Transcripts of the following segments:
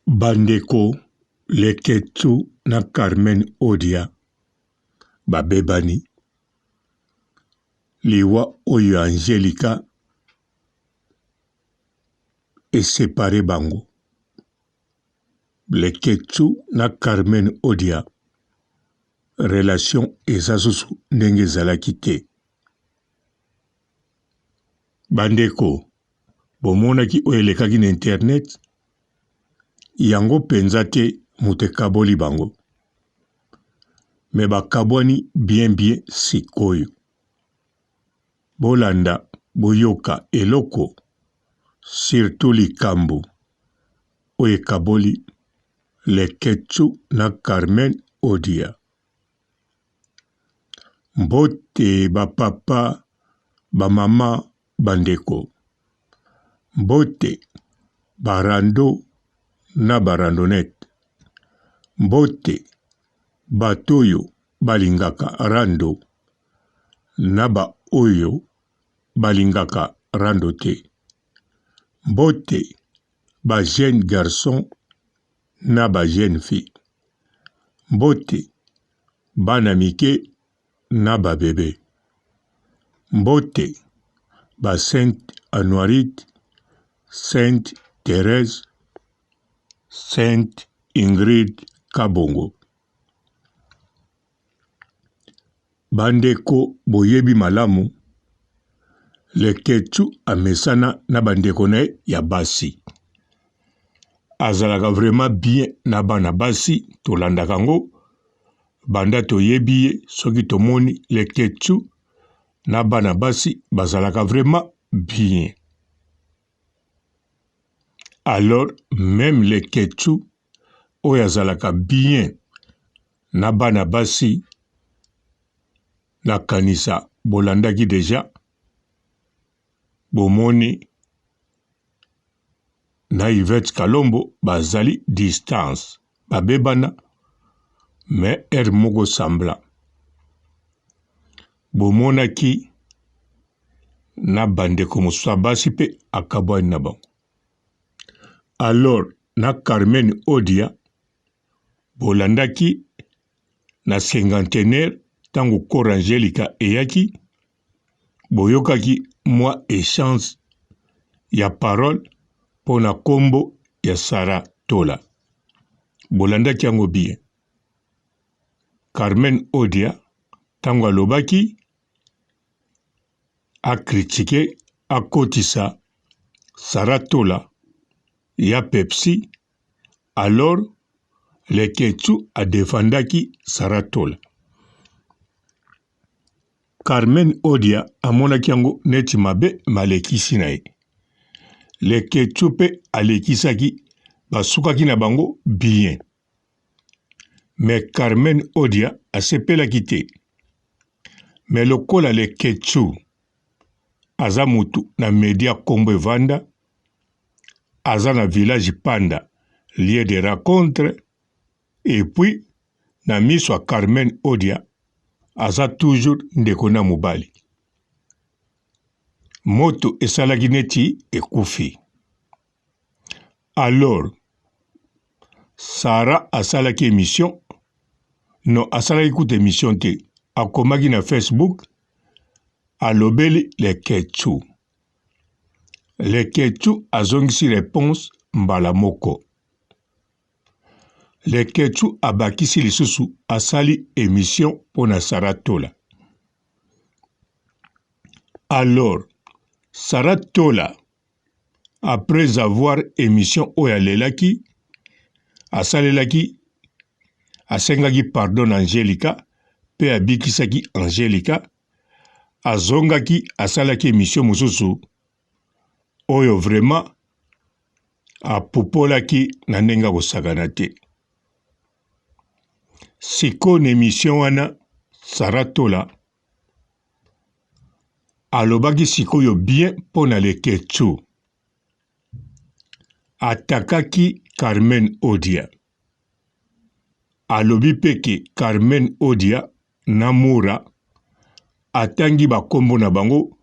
Bandeko Leketchou na Carmen Odia babebani. Liwa oyo ya Angelica e separer bango. Leketchou na Carmen Odia relation eza susu ndenge ezalaki te. Bandeko bomonaki oyo elekaki na internet? Yango penza te moto ekaboli bango. Mais bakabwani bien bien sikoyo. Bolanda boyoka eloko surtout likambu oyo ekaboli Leketchou na Carmen Odia. Mbote ba papa, ba mama, ba ndeko. Mbote ba rando na ba randonnette. Mbote bato oyo balingaka rando na ba oyo balingaka rando te. Mbote ba jeunes garçons na ba jeunes filles. Mbote bana mike na ba bebe. Mbote ba sainte Anuarite, sainte Therèse, sainte Ingrid Kabongo. Ba ndeko boyebi malamu Leketchou amesana na ba ndeko na ye ya basi. Azalaka vraiment bien na bana basi tolandaka yango banda toyebi ye soki tomoni Leketchou na bana basi bazalaka vraiment bien. Alors meme Leketchou oyo azalaka bien na bana basi nakanisa bolandaki dejà bomoni na Yvette Kalombo bazali distance babebana mais heure moko semblant bomonaki na bandeko mosusu ya basi mpe akabwani na bango alors na Carmen Odia bolandaki na cinquantenaire ntango corps Angelica eyaki boyokaki mwa echange ya parole mpo na nkombo ya Sarah Tola. Bolandaki yango bien. Carmen Odia ntango alobaki a critiquer akotisa Sarah Tola ya Pepsi alors Leketchou a defendaki Sarah Tola. Carmen Odia amonaki yango neti mabe malekisi na ye. Leketchou pe alekisaki basukaki na bango bien. Mais Carmen Odia asepelaki te. Mais lokola Leketchou aza mutu na media kombo evanda, aza na village Panda lieu de rencontre et puis na miso ya Carmen Odia aza toujours ndeko na mobali. Moto esalaki neti ekufi. Alors Sarah asalaki emission non asalaki kutu emission te akomaki na Facebook alobeli Leketchou. Leketchou azongisi reponse mbala moko. Leketchou abakisi lisusu asali emission pona Sarah Tola. Alors Sarah Tola après avoir emission oyo alelaki asalelaki asengaki pardon na Angelica pe abikisaki Angelica azongaki asalaki emission mosusu oyo vraiment apupolaki na ndenge ya kosakana te. Sikoyo na emission wana Sarah Tola alobaki sikoyo bien mpo na Leketchou. Atakaki Carmen Odia. Alobi mpe ke Carmen Odia na Mura atangi ba kombo na bango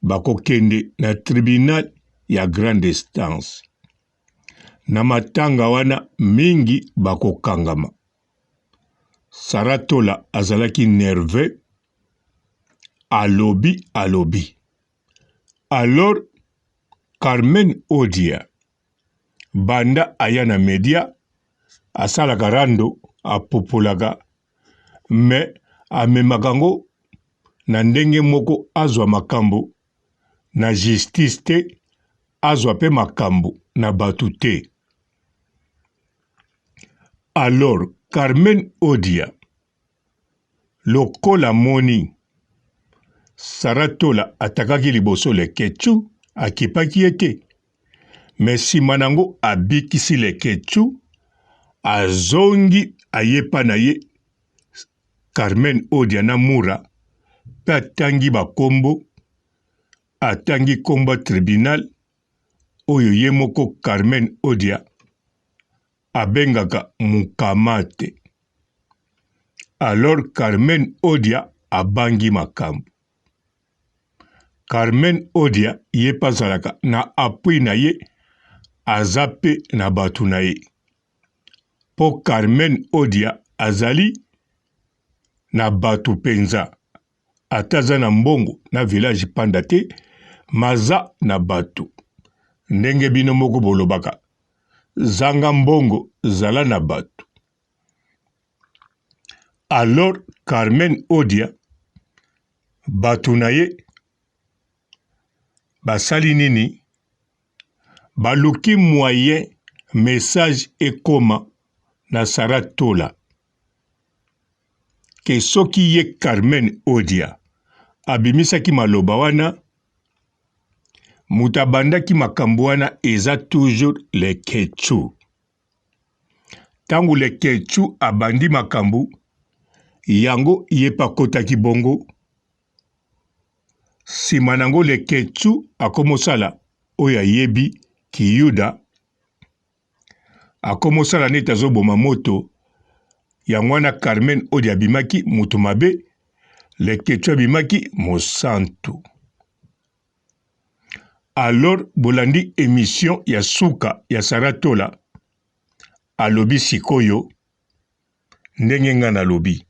bakokende na tribunal ya grande instance. Na matanga wana mingi bakokangama. Sarah Tola azalaki nerveux, alobi alobi. Alors Carmen Odia banda aya na media asalaka rando apupolaka mais amemaka yango na ndenge moko azwa makambo na justice te azwa pe makambo na batu te. Alors Carmen Odia lokola amoni Sarah Tola atakaki liboso Leketchou akipaki ye te mais sima nango abikisi Leketchou azongi aye pa na ye Carmen Odia na Mura pe atangi ba kombo atangi kombo ya tribunal oyo ye moko Carmen Odia abengaka Mukamate. Alors Carmen Odia abangi makambo. Carmen Odia ye pe azalaka na appui na ye, aza pe na batu na ye. Po Carmen Odia azali na batu penza. Ata aza na mbongo na village panda te, mais aza na batu. Ndenge bino moko bolobaka, zanga mbongo zala na batu. Alors Carmen Odia batu na ye basali nini? Baluki moyen message ekoma na Sarah Tola ke soki ye Carmen Odia abimisaki maloba wana, moto abandaki makambo wana eza toujours Leketchou. Tango Leketchou abandi makambo yango ye pe akotaki bongo, sima nango Leketchou akomosala oyo ayebi kiyuda, akomosala neti azoboma moto, yango wana Carmen Odia abimaki mutu mabe, Leketchou abimaki mosantu. Alors bolandi emission ya suka ya Sarah Tola alobi sikoyo ndenge nga nalobi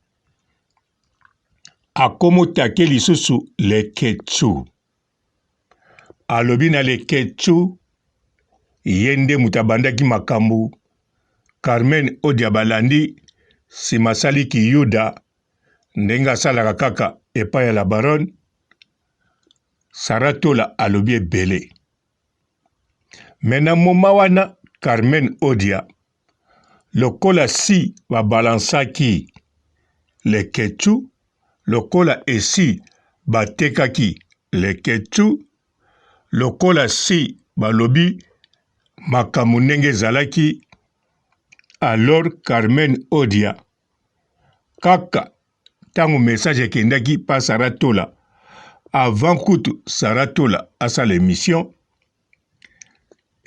akomotake lisusu Leketchou alobi na Leketchou ye nde moto abandaki makambo Carmen Odia balandi sima asali kiyuda ndenge asalaka kaka epai ya la baronne Sarah Tola alobi ebele. Mais na moment wana Carmen Odia lokola si ba balansaki Leketchou, lokola esi batekaki Leketchou, lokola si balobi makambo ndenge ezalaki, alors Carmen Odia kaka Tango message ekendaki pa Sarah Tola avant kutu Sarah Tola asala emission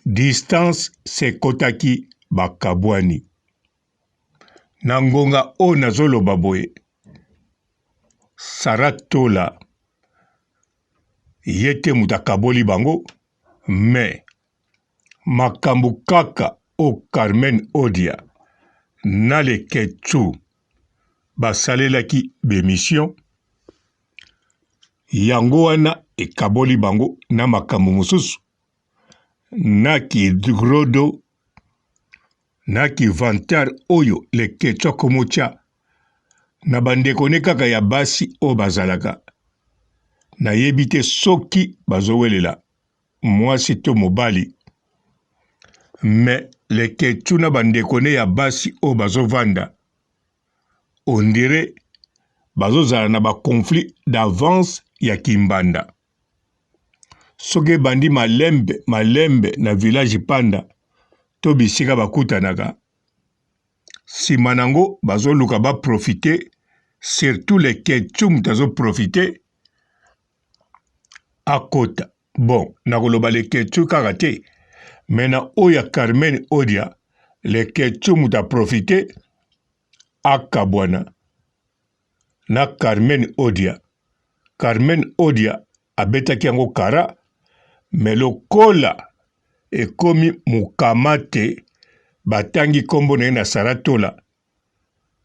distance sekotaki bakabwani na ngonga oyo nazoloba boye Sarah Tola ye te moto akaboli bango mais Makambu kaka oyo Carmen Odia na Leketchou basalelaki b'emissions, yango wana ekaboli bango na makambu mosusu na ki grodo na ki vantard oyo Leketchou akomotia na ba ndeko ne kaka ya basi oyo bazalaka nayebi te soki bazowelela mwasi to mobali mais leketchou na ba ndeko ne ya basi oyo bazo vanda on dirait bazo zala na ba conflit d'avance ya kimbanda soki ebandi malembe malembe na village panda to bisika bakutanaka sima nango bazoluka ba profiter surtout leketchou moto azo profiter akota bon nakoloba leketchou kaka te mais na oyo ya Carmen Odia leketchou moto aprofite akabwana na Carmen Odia. Carmen Odia abetaki yango kara mais lokola. ekomi mukamate batangi kombo na ye na Sarah Tola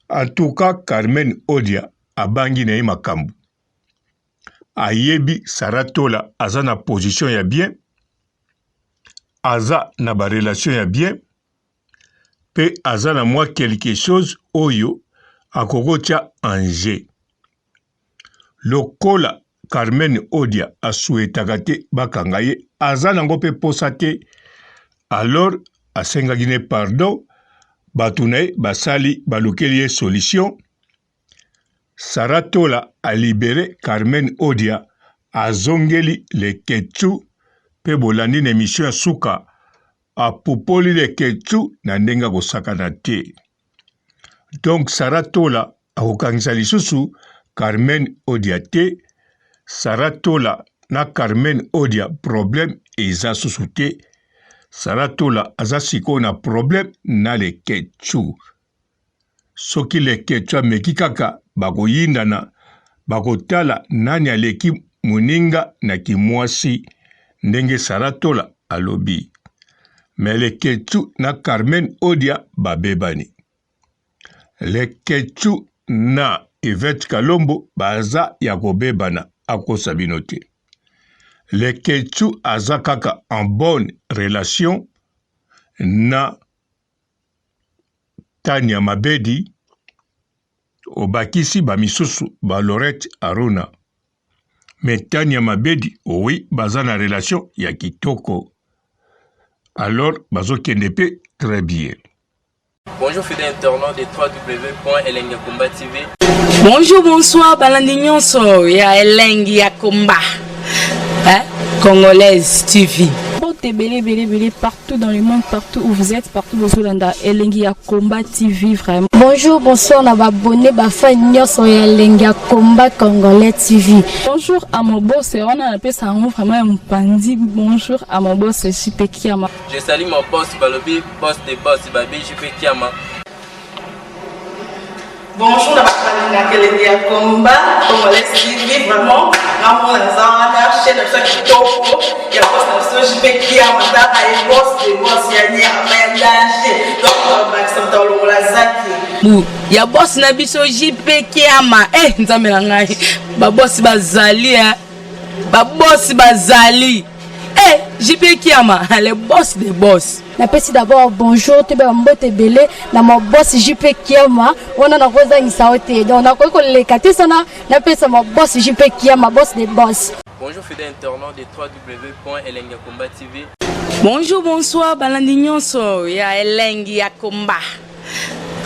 en tout cas Carmen Odia abangi na ye makambu ayebi Sarah Tola aza na position ya bien aza na ba relation ya bien pe aza na mwa quelque chose oyo akoki kotia en jeu Lokola Carmen Odia a souhaitaka te bakanga ye, aza nango pe posa te, alors asengaki ne pardon, batu na ye basali balukeli ye solution, Sarah Tola a libere Carmen Odia, azongeli Leketchou pe bolandi na emission ya suka apupoli Leketchou na ndenge ya kosakana te. Donc Sarah Tola akokangisa lisusu Carmen Odia te, Sarah Tola na Carmen Odia problème eza susu te, Sarah Tola aza sikoyo na problème na Leketchou. Soki Leketchou ameki kaka bakoyindana, bakotala nani aleki moninga na kimwasi ndenge Sarah Tola alobi. Mais Leketchou na Carmen Odia babebani. Leketchou na Yvette Kalombo baza ya kobebana akosa bino te. Leketchou aza kaka en bonne relation na Tania Mabedi obakisi ba misusu ba Lorette Aruna mais Tania Mabedi oui baza na relation ya kitoko alors bazokende pe très bien. Bonjour fidèles internautes de www.elengiyakomba TV. Bonjour, bonsoir, balandi nyonso ya Elengi ya Komba. Hein? Congolaise TV. Mbote ebele ebele ebele partout dans le monde, partout où vous êtes, partout bozolanda Elengi ya Combat TV vraiment. Bonjour, bonsoir na ba abonné ba fan nyonso ya Elengi ya Combat Congolais TV. Bonjour à mon boss, wana napesa yango vraiment ya mopanzi. Bonjour à mon boss JP Kiama. Je salue mon boss balobi boss de boss babi JP Kiama. Bonjour na bato balingaka elengi ya combat congolais TV vraiment ngamona naza wana chaîne na biso ya kitoko ya boss na biso JP Kiama tala ye boss de boss ya nyama ya danger donc bakisa moto alongola zaki bu ya boss na biso JP Kiama eh nzambe na ngai ba boss bazali eh ba boss bazali eh JP Kiama le boss de boss. Napesi d'abord bonjour toyeba ba mbote ebele na ma boss JP Kiama wana nakozangisa yo te donc nakoki koleka te sana napesa ma boss JP Kiama boss de boss. Bonjour fidèle internaute de www.elengiyakomba TV. Bonjour bonsoir balandi nyonso ya elengi ya combat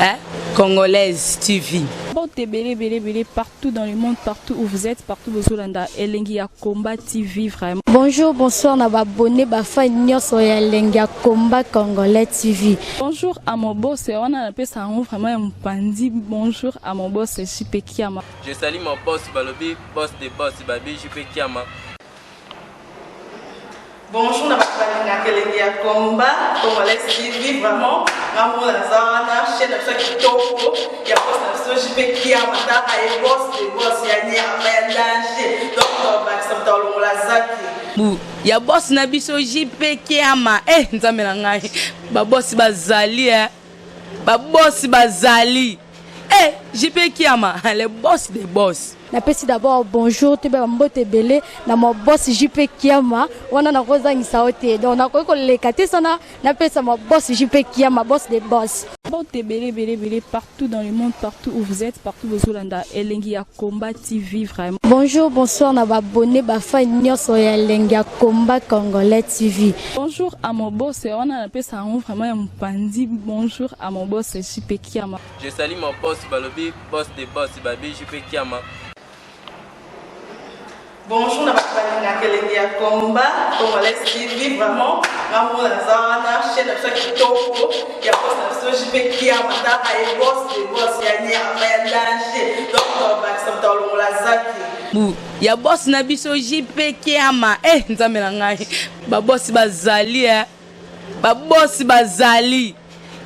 hein? Congolaise TV. Mbote ebele ebele ebele partout dans le monde, partout où vous êtes, partout bozolanda Elengi ya Combat TV vraiment. Bonjour, bonsoir na ba abonné ba fan nyonso ya Elengi ya Combat Congolais TV. Bonjour à mon boss, wana napesa yango vraiment ya mopanzi. Bonjour à mon boss JP Kiama. Je salue mon boss balobi boss de boss babi JP Kiama. Bonjour na bato balingaka elengi ya combat congolais TV vraiment ngamona naza wana chaîne na biso ya kitoko ya boss na biso JP Kiama tala ye boss de boss ya nyama ya danger donc bakisa moto alongola zaki bu ya boss na biso JP Kiama eh nzambe na ngai ba boss bazali eh ba boss bazali eh JP Kiama le boss de boss. Napesi d'abord bonjour toyeba ba mbote ebele na ma boss JP Kiama wana nakozangisa yo te donc nakoki koleka te sana napesa ma boss JP Kiama boss de boss. Mbote ebele ebele ebele partout dans le monde, partout où vous êtes, partout bozolanda Elengi ya Combat TV vraiment. Bonjour, bonsoir na ba abonné ba fan nyonso ya Elengi ya Combat Congolais TV. Bonjour à mon boss, wana napesa yango vraiment ya mopanzi. Bonjour à mon boss JP Kiama. Je salue mon boss balobi boss de boss babi JP Kiama. Bonjour na bato balingaka elengi ya combat congolais TV vraiment ngamona naza wana chaîne na biso ya kitoko ya boss na biso JP Kiama tala ye boss de boss ya nyama ya danger donc bakisa moto alongola zaki bu ya boss na biso JP Kiama eh nzambe na ngai ba boss bazali eh ba boss bazali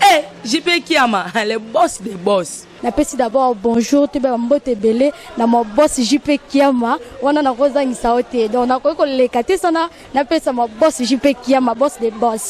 eh JP Kiama le boss de boss. Napesi d'abord bonjour, toyeba bambote ebele na maboss JP Kiama. Wana nakozangisa yo te, donc nakoki koleka te sana napesa maboss JP Kiama, boss de boss.